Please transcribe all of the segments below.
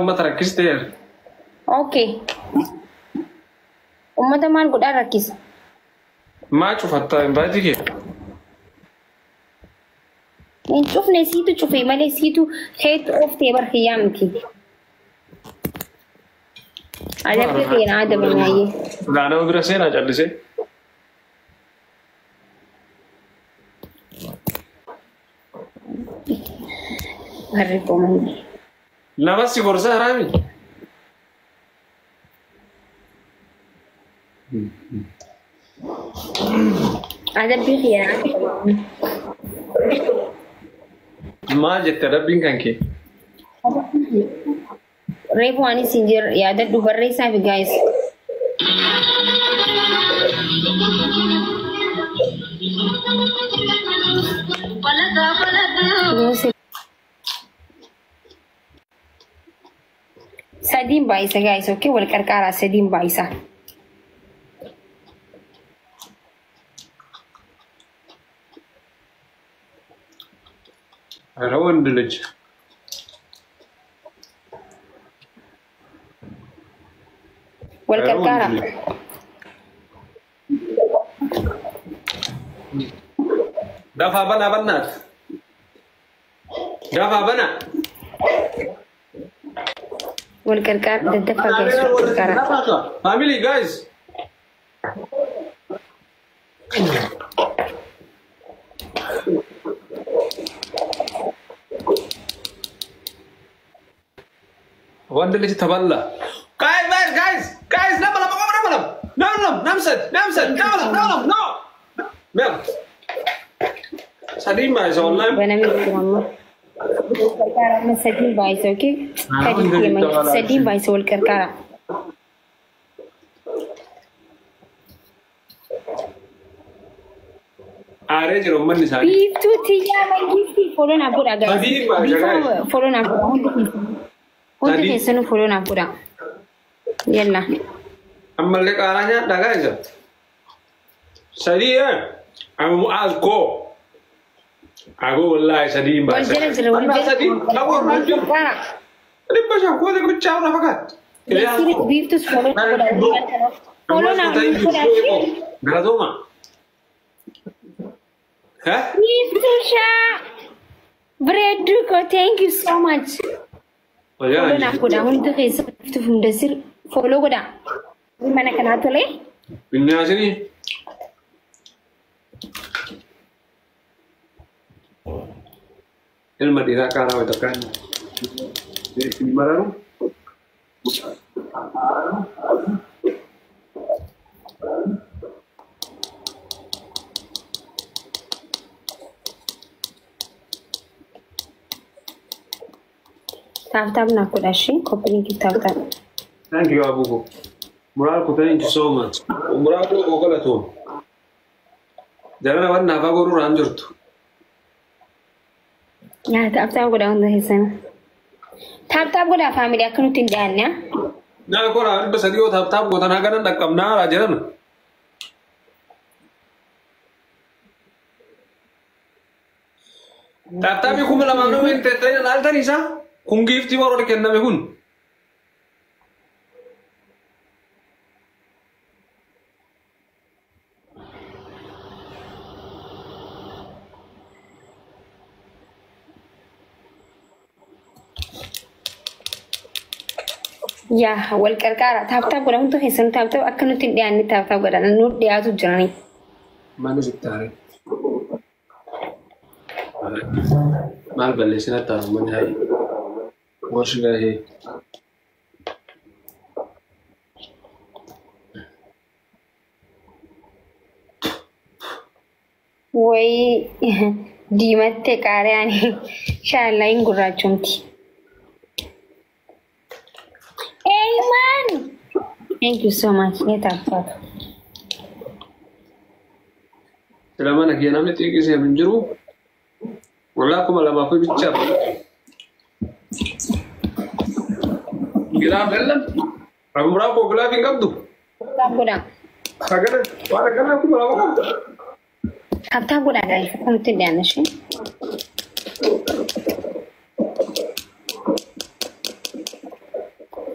Uummata rakkisteer. Okay. Uummata maal godhaa rakkisa? Maa cufattaa invaayitii kee? Hin cufne, siitu cufe malee, siitu keetu ooftee bar, kiyyaa miti. Adabbi keenya adabamaayyee. Laa, nama bira seenaa callisee. Warri qoman. Nama si gorsa haraami. Adabbi keenya adabamaayyee. Maal jette adabbiin kan kee? Reefu waan isin jir yaadadhu barreessaa fi guys. Sadiin baay'isa guys, okay, wal qarqaaraa, sadiin baay'isa. ኧረ ወንድ ልጅ። Wal ኧረ ወንድ qarqaaraa. ልጅ። Dafaa banaa bannaat. Dafaa banaa. Wal qarqaara, daddafaa guys, wal qarqaaraa. Family, guys. ወንድ ልጅ ተበላ። Guys, guys, guys, guys, nama lama qofa, nama lama. Nama lama, nama sadi, nama sadi, nama lama, nama lama, no. Meeqa? Sadiin baay'isa wallahi. Banamee jira amma. Wal qarqaaraa, amma sadiin baay'isa, okay? Sadiin deema, sadiin baay'isa, wal qarqaaraa. Aaree jira uummanni isaanii. Biiftuu tiyyaa mangisti follow naaf godhaa guys. Sadiin baay'isa guys. Biiftuu follow naaf godhaa, hundi keessanuu. Hundi Sadii. keessanuu follow naaf godhaa. Yalla. Ammallee qaaraa nyaadhaa guys. Sadii amma Mu'aaz koo. Agoo wallahi sadiin Wal baay'isa. jala jira, wal Annaa jala. sadii lama Wal jiru. qarqaaraa. 500 koota bichaa irraa fakkaata. Biiftus follow naaf godhaa. Follow naaf godhaa. Galatooma. Biiftuu shaa. Bareedduu koo, thank you so much. Follow naaf godhaa, hundi keessan, biiftuu hundasir follow godhaa. Mana kanaa tolee. Binyaasini. Ilma dhiiraa qaaraa wayita akkaan mararu. Tap tap naaf godhaa ishee copy link tap tap. Thank you, Abuko. Muraako, thank you so much. Muraako koo galatoom. Jarana waan naafaa godhuu raan jirtu. Yaa, tap tap godhaa hunda keessan. Tap tap godhaa family, akka nutti hin dhiyaanne. Naa koraa 300 yoo tap tap gootan haganan dhaqqabnaa haa jedhan. Tap tapii 2000 nama hin ta'e laaltan isaa kun giiftii warra kenname kun. Yaa, wal qarqaara, tap tap godhaa hunda keessan, tap tap, akka nutti hin dhiyaanne tap tap godhaa, nu dhiyaatu jiranii. Maal sitti haare? Maal balleessina ta'a uummanni hayi? What should I hear? Wayii, diimattee qaariyaan, inshallah hin gurraachomti. Eyman! Thank you so much. Ni tap tap. Sila mana kiyya namni xiqqisee hin jiru. Wallaa 2000 fi bichaa. Glove ellam. Abu koo glove hin qabdu. Tap godhaa. Hagana waan akkanaa 2000 qabdu. Tap tap godhaa guys. Akka nutti hin dhiyaanne ishee.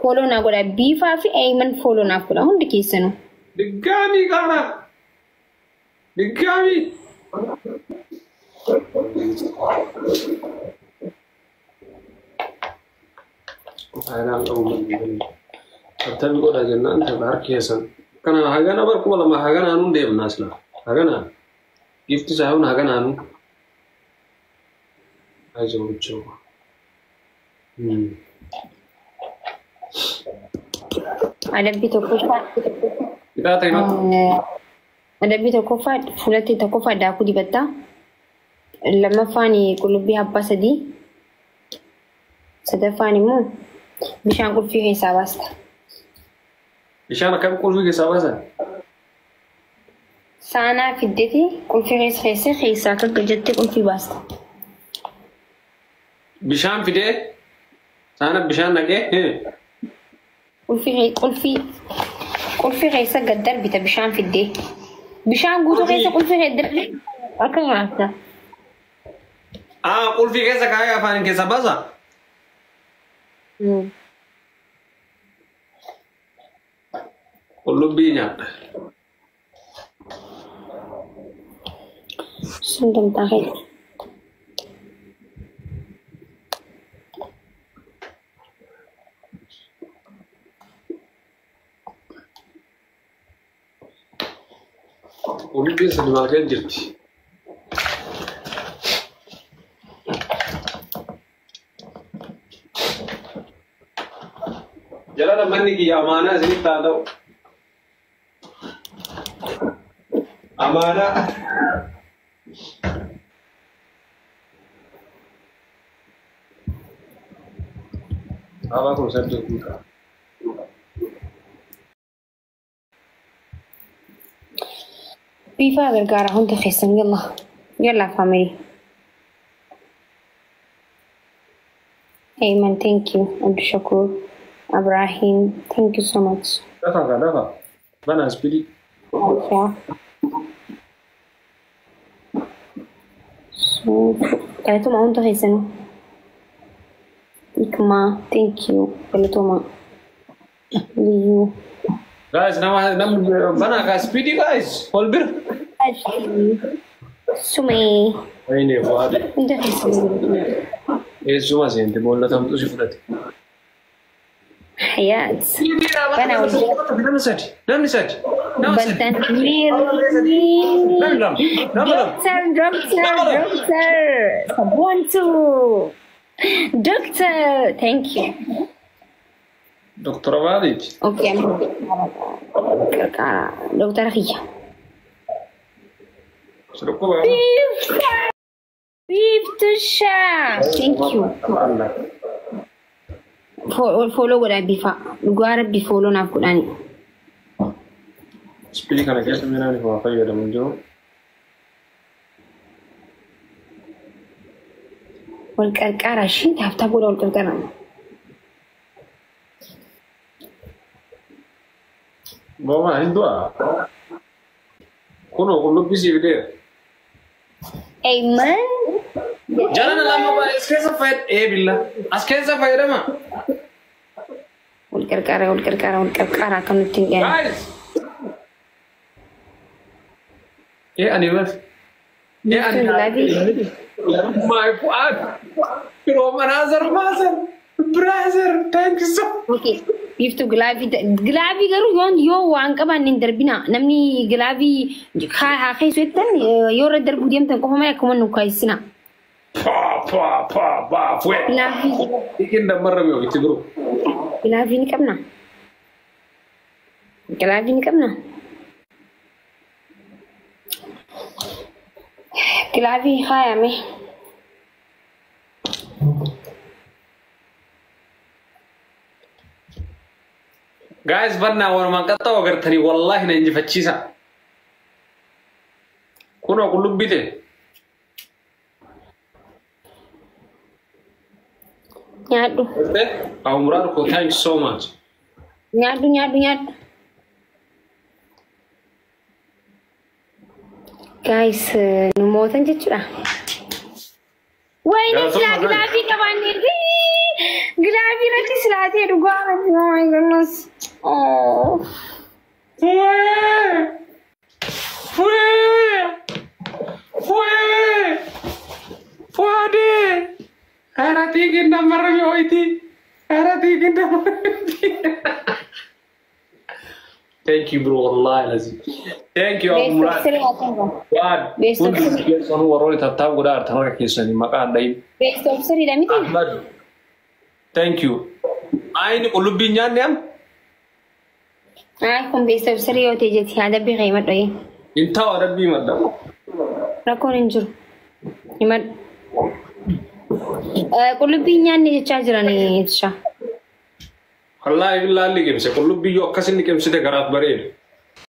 Follow naa godha. Biifaa fi Ayman follow naaf godha. Hundi keessanuu. Diggaamii qaana. Diggaamii. Faayidaan qabu Abtabi godha jennaan tapha harki keessan. Kana hagana bar 2000 haganaanuu deemna asla. Haganaan. Gifti saayuun haganaanuu. Ajoo. Adabbii tokkoffaa. Xiqqaa ta'e mata. Adabbii tokkoffaa fuulatti tokkoffaa daakuu dibattaa. Lammaffaan qullubbii abbaa 3. Sadaffaan immoo bishaan qulfii keessaa baasta. Bishaan akkam qulfii keessaa baasan? Saanaa fiddeeti qulfii keessa keessee keessaa akka jettee qulfii baasta. Bishaan fidee saana bishaan naqee Qulfii keessa gad darbita bishaan fiddee. Bishaan guutuu keessa qulfii gad darbi akka nyaata. Qulfii keessa kaayee afaan keessa baasa? Qullubbii nyaadha. Sun dantaa keessa. Qullubbiin sadi maal keessa jirti? Jala manni kiyya amaanaa isinitti haa ta'u. Amaanaa. Abaa kun saddeet guutaa. Biifaa gargaara hunda keessan yalla. Yalla family. Ayman, thank you. Abdushakur, Abrahim, thank you so much. Dafa ka dafa. Bana speedy. Yeah. So, galatuma hunda keessan. Ikma, thank you. Galatuma. Liyu. Guys, nama bana ka speedy guys. Ol bir. Sumee. Ayne fuade. Hunda keessan. Eessuma seente boolla tamtu si fudhate. Hayat. Bana Namni sadi. Namni sadi. Bantan. Doctor, doctor, doctor. Sabontu. Doctor, thank you. Doctor Maaliiti? Okay. Doctor kiyya. Sirkuma. Biiftusha. Thank you. Follow godhaa bifa. Dhugaa rabbi follow naaf godhaani. Ispilii kana keessa midhaan waa fayyadamu jiru. Wal qarqara ishii taaftaa godha wal qarqara. Booma hin du'a. Kunoo qullubbii siif deera. Amen. Jalana lama as keessa fayyada eebilla. As keessa fayyadama. Wal qarqara wal qarqara wal qarqara akka nutti hin dhiyaanne. Guys. Ani bas. Ani my Fuad. From another mother. Brother, thank you so much. Okay. Biiftuu gilaavii garuu yoo waan qaban hin darbina. Namni gilaavii haa keessu jettan yoo irra darbuu deemtan qofa malee akkuma nu kaayisina. Pa pa pa pa fue. Gilaavii. Ikin damarra mi'oo itti biroo. Gilaavii ni qabna. Gilaavii ni qabna. Gilaavii haayame. Guys, barnaa walumaan qaxxaa agartanii wallaahi na injifachiisa. Kunoo qullubbii ta'e. Nyaadhu. Awumraa dhukoo thank you so much. Nyaadhu nyaadhu nyaadhu. Guys, nu mootan jechuudha. Wayne silaa gilaavii qabaannee. Gilaafii irratti silaatee dhugaa. Oh my goodness. Oh. Fu'ee! Fu'ee! Fu'ee! Fu'aadee! ኧረ ጢቅ እንደመረሚ ሆይቲ ኧረ ጢቅ እንደመረሚ። Thank you, bro. Wallahi lazim. Thank you, Abu Murad. Fuad. Best of Hundi three. keessanuu warroonni tattaaf godhaa jirtan harka keessanii maqaan dhayin. Best of three dha miti? Ahmad. Thank you. Ayni qullubbii nyaanne am? Ay, kun best of three yoo ta'e jetti adabbii kee himadhu. Hin ta'u, adabbii madda. Rakkoon hin jiru. Himadhu. Qullubbii nyaanne jechaa jiran jecha. Wallaahi billaahi liqimse, qullubbii yoo akkasin liqimsite garaaf bareeda.